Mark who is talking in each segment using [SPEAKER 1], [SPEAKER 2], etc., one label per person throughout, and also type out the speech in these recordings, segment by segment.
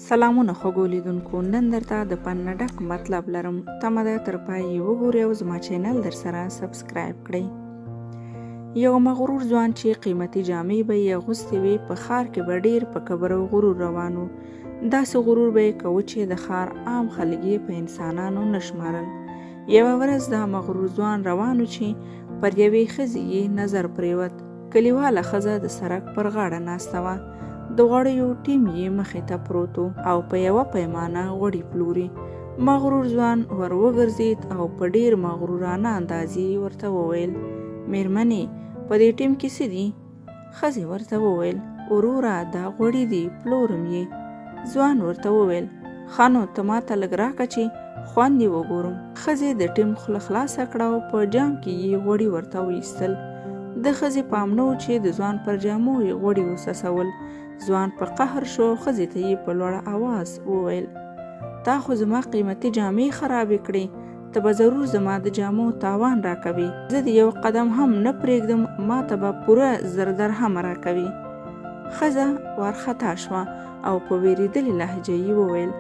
[SPEAKER 1] سلامونه خوږو لیدونکو، نن درته د پند نه ډک مطلب لرم. تمه ده تر پای یې وګورئ او زما چینل در سره سبسکرایب کړئ. یو مغرور ځوان چې قیمتي جامې به یې اغوستې وې، په ښار کې به ډیر په کبر او غرور روان و. داسې غرور به یې کوه چې د ښار عام خلک یې په انسانانو نه شمارل. یوه ورځ دا مغرور ځوان روان و چې پر یوې ښځې یې نظر پرېوت. کلیواله ښځه د سرک پر غاړه ناسته وه. د غوړیو ټیم یې مخې ته پروت و او په یوه پیمانه غوړي پلوري. مغرور ځوان ور وګرځېد او په ډېر مغرورانه انداز یې ورته وویل، مېرمنې، په دې ټیم کې څه دي؟ ښځې ورته وویل، وروره دا غوړي دي، پلورم یې. ځوان ورته وویل، ښه نو ته ماته لږ راکه چې خوند یې وګورم. ښځې د ټیم خوله خلاصه کړه او په جام کې یې غوړي ورته وایستل. د ښځې پام نه و چې د ځوان پر جامو یې غوړي وڅڅول. ځوان په قهر شو او ښځې ته یې په لوړ اواز وویل، تا خو زما قیمتي جامې خرابې کړې، ته به ضرور زما د جامو تاوان راکوې، زه دې یو قدم هم نه پرېږدم، ما ته به پوره 1000 درهمه راکوې. ښځه وارخطا شوه او په وېرېدلې لهجه یې وویل،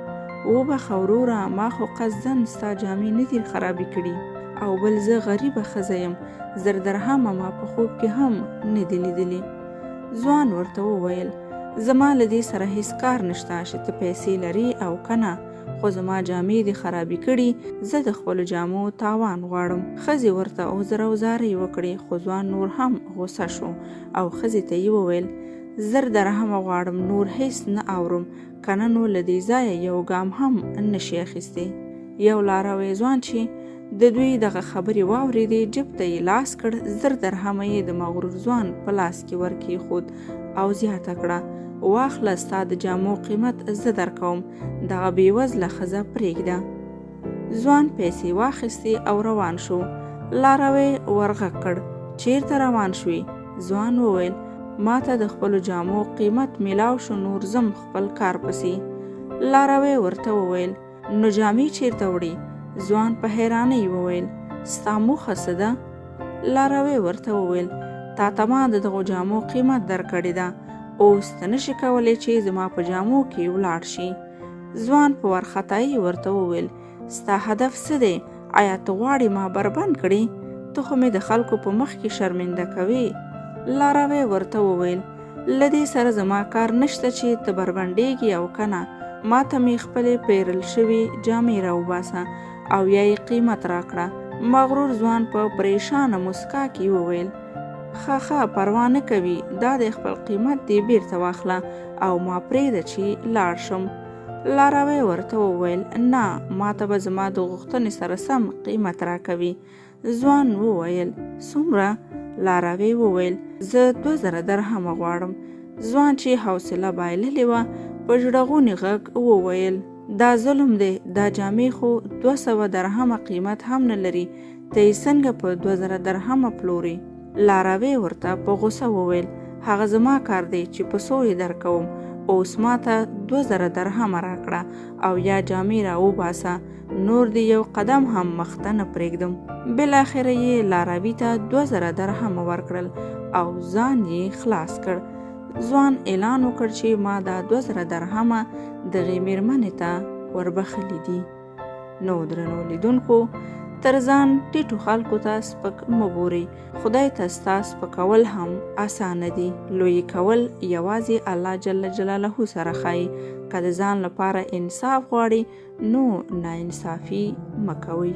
[SPEAKER 1] وبخښه وروره، ما خو قصداً ستا جامې نه دي خرابې کړي او بل زه غریبه ښځه یم، 1000 درهمه ما په خوب کې هم نه دي لیدلي. ځوان ورته وویل، زما له دې سره هیڅ کار نشته چې ته پیسې لرې او که نه، خو زما جامې دې خرابې کړي، زه د خپلو جامو تاوان غواړم. ښځې ورته عذر او زارۍ وکړې، خو ځوان نور هم غوسه شو او ښځې ته یې وویل، 1000 درهمه غواړم، نور هیڅ نه اورم، کنه نو له دې ځایه یو ګام هم نه شې اخیستی. یو لاروی ځوان چې د دوی دغه خبرې واورېدې، جب ته یې لاس کړ، 1000 درهمه یې د مغرور ځوان په لاس کې ورکېښود او زیاته کړه، واخله ستا د جامو قیمت زه درکوم، دغه بېوزله ښځه پرېږده. ځوان پیسې واخیستې او روان شو. لاروی ورغږ کړ، چېرته روان شوې؟ ځوان وویل، ماته د خپلو جامو قیمت میلاو شو، نور ځم خپل کار پسې. لاروی ورته وویل، نو جامې چېرته وړې؟ ځوان په حیرانۍ وویل، ستا موخه څه ده؟ لاروی ورته وویل، تا ته ما د دغو جامو قیمت درکړې ده، اوس ته نشې کولی چې زما په جامو کې ولاړ شي. ځوان په وارخطایۍ ورته وویل، ستا هدف څه دی؟ ایا ته غواړې ما بربنډ کړې؟ ته خو مې د خلکو په مخ کې شرمنده کوې. لاروی ورته وویل، له دې سره زما کار نشته چې ته بربنډېږې او که نه، ما ته مې خپلې پېرل شوې جامې راوباسه او یا یې قیمت راکړه. مغرور ځوان په پرېشانه موسکا کې وویل، ښه ښه پروا نه کوي، دا دی خپل قیمت دې بېرته واخله او ما پرېږده چې لاړ شم. لاروی ورته وویل، نه، ما ته به زما د غوښتنې سره سم قیمت راکوي. ځوان وویل، څومره؟ لاروی وویل، زه 2000 درهمه غواړم. ځوان چې حوصله بایللې وه، په ژړغوني غږ وویل، دا ظلم دی، دا جامې خو 200 درهمه قیمت هم نه لري، ته یې څنګه په 2000 درهمه پلورې؟ لاروی ورته په غوسه وویل، هغه زما کار دی چې په څو یې درکوم، اوس ماته 2000 درهمه راکړه او یا جامې راوباسه، نور دې یو قدم هم مخته نه پرېږدم. بالاخره یې لاروي ته 2000 درهمه ورکړل او ځان یې خلاص کړ. ځوان اعلان وکړ چې ما دا 2000 درهمه دغې مېرمنې ته وربخښلي دي. نو درنو لیدونکو، تر ځان ټیټو خلکو ته سپک مه ګورئ، خدای ته ستا سپکول هم اسانه دي، لوی کول یوازې الله جل جلاله سره ښایي. که د ځان لپاره انصاف غواړي نو ناانصافي مه کوئ.